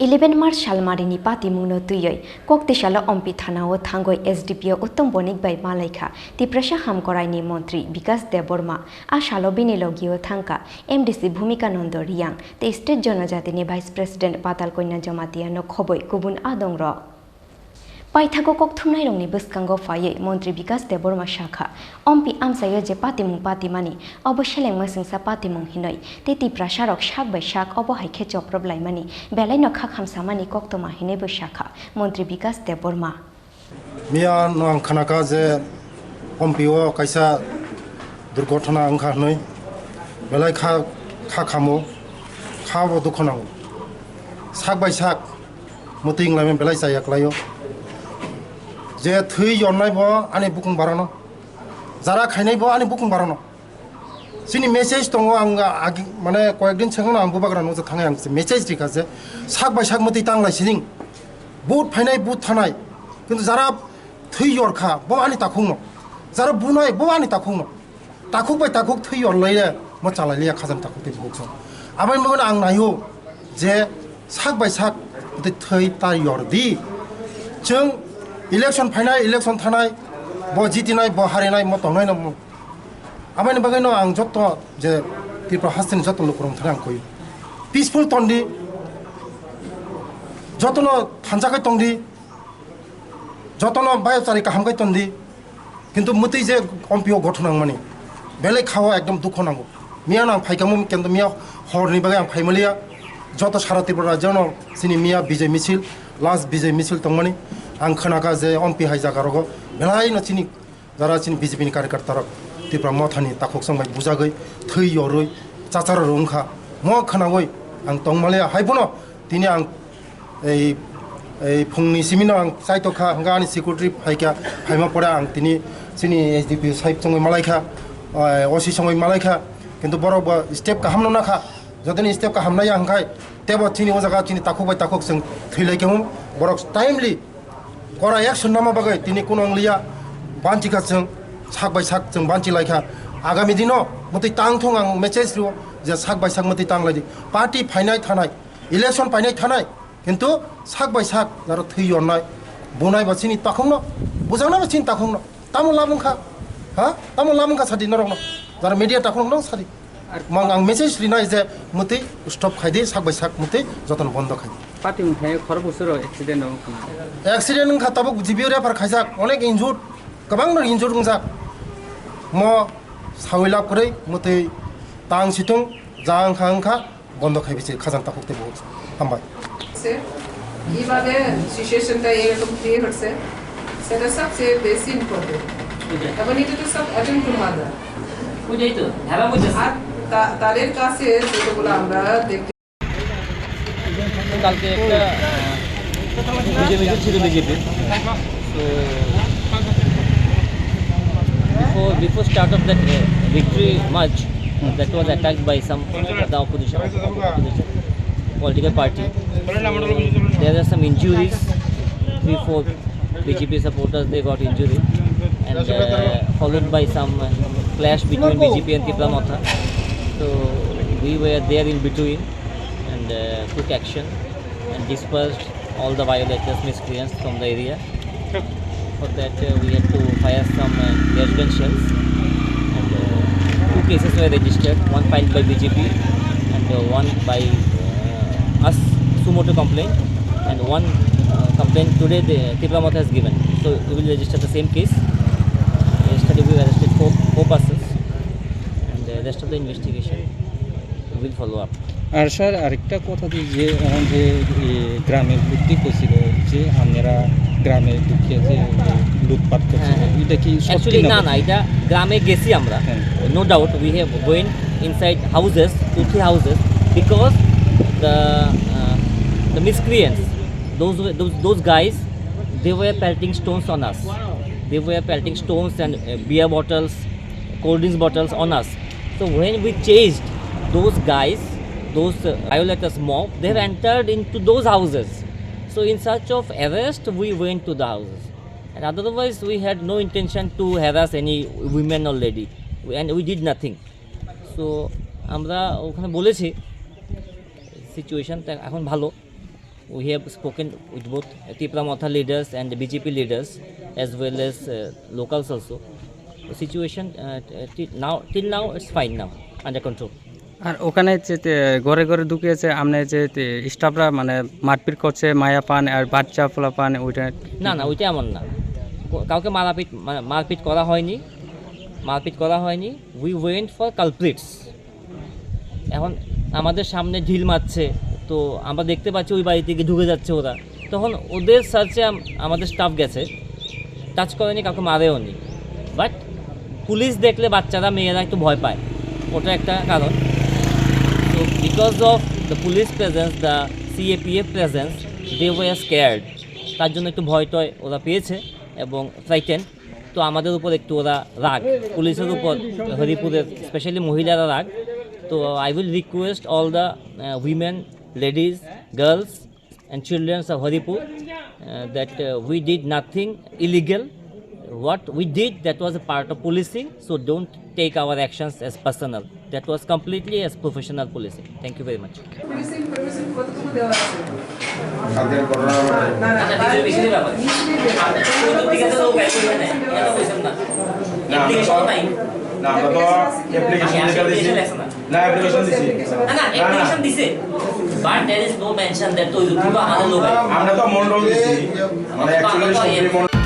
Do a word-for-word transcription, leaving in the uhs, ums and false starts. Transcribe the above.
Eleven March salmarini patimungno twiwi Koktisalo Ompi thanao thangwi S D P O Uttom Bonik bai malaikha Tiprasa Hamkoraini montri Bikas Debbarma. A salo bini logio thangkha M D C Bhumika Nando Riyang tei State Jonojatini Vice President Patal Konya Jamatia no khobwi kubun adongrok. Paithago kokthumnairokni bwskango phaiwi Montri Bikas Debbarma sakha, Ompi amchaio je patimung patimani, obo seleng mwswngsa patimung hinwi, tei Tiprasarok sak bai sak obo hai khe choprop laimani, belaino kha khamsamani koktwma hinwi bo sakha Montri Bikas Debbarma. Miya no ang khnakha je Ompi o kaisa durgothona wngkha hwnwi, belai kha, kha khamo, kha bo dukho nango. Sak bai sak mwtwi wnglaimani belai chaya kwlaio. Je thwi yornai bo ani bukung barono, jara khainai bo ani bukung barono. Chini message tongo, ang agi, mane, koyekdin sengno ang bubagra nungsa thangwi ang message rikha je sak bai sak mwtwi tanglai sining. Vote phainai, vote thanai. Kintu jara thwi yorkha, bo ani takhukno. Jara bunai, bo ani takhukno. Takhuk bai takhuk thwi yorlai le, mo chalai liya khajam takhuk tei bukhuk song. Aboni bagwi ang naio je sak bai sak tei thwi ta yor di. Chwng election phainai, election thanai, bo jitinai, bo harinai, mo tongnai no mo. Aboni bagwi no ang jotto je Tripura hasteni jotto lukurok thani ang koi. Peaceful tondi, jotto no thansa kai tongdi. Jotono bayapchari kaham khe tondi, kintu mwtwi je Ompi o gothon nangmani, belai khao ekdom dukho nango. Miya no ang phaikha mo, kintu miya horni bagwi ang phaimaliya. Joto sara Tripura rajyono chini miya Bijay Michil, last Bijay Michil tongmani, ang khnakha je Ompi hai jaga rogo belai no chini jara chini B J P ni karyakarta rok Tripura mothani takhuk song bai bujagwi, thwi yorwi, chacharo rwngkha, mo khnawi ang tongmaliya. Hai bono tini ang ei, ei phungni simino ang chaitokha, hwnkhe ani secretary phaikha, phaima pore ang tini chini S D P O sahib songwi malaikha, eh, O C songwi malaikha, kintu borok bo step kahamno nakha, jotoni step kaham naiya hwnkhe tebo chini o jaga chini takhuk bai takhuk chwng thwilaikha, borok timely kora action nama bagwi tini kuno wngliya, banchikha chwng, sak bai sak chwng banchilaikha. Agami dino mwtwi tangthung ang message rio je sak bai sak mwtwi tanglaidi. Party phainai thanai, election painai thanai, kintu sak bai sak jaro thwi yornai, bunai ba chini takhungno, bujaknai ba chini takhungno. Tamo labung kha, ha? Tamo labung kha sadi norokno. Jaro media takhung no sadi. Mang ang message rinai je mwtwi stop khaidi, sak bai sak mwtwi jotono bondo khaidi. Patimung thai khorok bosoro accident wng khna. Accident wngkha tabuk G B O refer khaijak, onek injured, kwbangno injured wngjak. Mo sawi lab kwrwi mwtwi tang situng ja wngkha wngkha. Bondo khai bisi khajang takhuk tei bo hambai. সে কিভাবে সিচুয়েশনটা এরকম ক্রিয়েট হচ্ছে, সেটা সবচেয়ে বেশি ইম্পর্টেন্ট। এবং এটা তো সব অ্যাটেন্ড করবো আমরা। ওইটাই তো, ধারা বুঝেছি। আর তা-, তাদের কাছে যেগুলো আমরা দেখতে কালকে একটা, আহ, বিজেপি ছিল, বিজেপি। তো before, before start of that, uh, victory march, that was attacked by some of the opposition, opposition political party. So there are some injuries, three, four B J P supporters, they got injury, and, uh, followed by some, uh, clash between B J P and Tipra Motha. So we were there in between and, uh, took action and dispersed all the violators, miscreants from the area. For that, uh, we had to fire some, uh, gas gun shells. And, uh, two cases were registered, one filed by B J P and, uh, one by, uh, us, suo motu complaint, and one, uh, complaint today the Tipra Motha has given. So we will register the same case. Yesterday we arrested four, four persons, and the rest of the investigation we will follow up. আর স্যার, আরেকটা কথা যে, যে এখন যে, এ, গ্রামে বুদ্ধি করছিল যে আপনারা গ্রামে ঢুকিয়ে যে, এ, লুটপাট করছিল, হ্যাঁ, হ্যাঁ। এটা কি সত্যি? Actually, না, না, না, এটা গ্রামে গেছি আমরা। হ্যাঁ। No doubt, we have went inside houses, two, three houses, because the, uh, the miscreants, those were, those, those guys, they were pelting stones on us. They were pelting stones and, uh, beer bottles, cold drinks bottles on us. So when we chased those guys, those, uh, violators mob, they have entered into those houses. So in search of arrest, we went to the houses. And otherwise, we had no intention to harass any women or lady. We, and we did nothing. So আমরা ওখানে বলেছি, সিচুয়েশনটা এখন ভালো। We have spoken with both Tipra Motha leaders and the B J P leaders, as well as uh, locals also. The situation uh, t- till now, till now, it's fine now, under control. আর ওখানে যে তে- ঘরে ঘরে ঢুকেছে, আপনি যে তে- স্টাফরা মানে মারপিট করছে, মায়া পান আর বাচ্চা পোলা পান ওইটা? না না, ওইটা এমন না। কো- কাউকে মারাপিট মা- মারপিট করা হয়নি, মারপিট করা হয়নি। We went for culprits. এখন আমাদের সামনে ঢিল মারছে, তো আমরা দেখতে পাচ্ছি ওই বাড়ি থেকে ঢুকে যাচ্ছে ওরা। তখন ওদের সার্চে আমাদের স্টাফ গেছে, টাচ করেনি, কাউকে মারেও নি। বাট পুলিশ দেখলে বাচ্চারা, মেয়েরা একটু ভয় পায়, ওটা একটা কারণ। So because of the police presence, the C A P F presence, they were scared. তার জন্য একটু ভয় টয় ওরা পেয়েছে এবং ফ্রাইটেন্ড। তো আমাদের উপর একটু ওরা রাগ, পুলিশের উপর হরিপুরের, স্পেশালি মহিলারা রাগ। তো I will request all the women, ladies, girls and children of Haripur uh, that uh, we did nothing illegal. What we did, that was a part of policing, so don't take our actions as personal. That was completely as professional policing. Thank you very much. Policing permission কতটুকু দেওয়া আছে? কালকের ঘটনা না না আচ্ছা, ডিগ্রি বেশি দিলে হবে। মিসলিড ওই দিক থেকে তো লোক আসবে না, এটা তো বলছেন না। না আমরা তো অ্যাপ্লিকেশন নাই। না আমরা তো অ্যাপ্লিকেশন লেখা দিয়েছি। না অ্যাপ্লিকেশন দিছি। না না, অ্যাপ্লিকেশন দিছে। But there is no mention that তো ওই লোক আমাদের লোক। আমরা তো মন্ডল দিছি। মানে অ্যাকচুয়ালি সবগুলি মন্ডল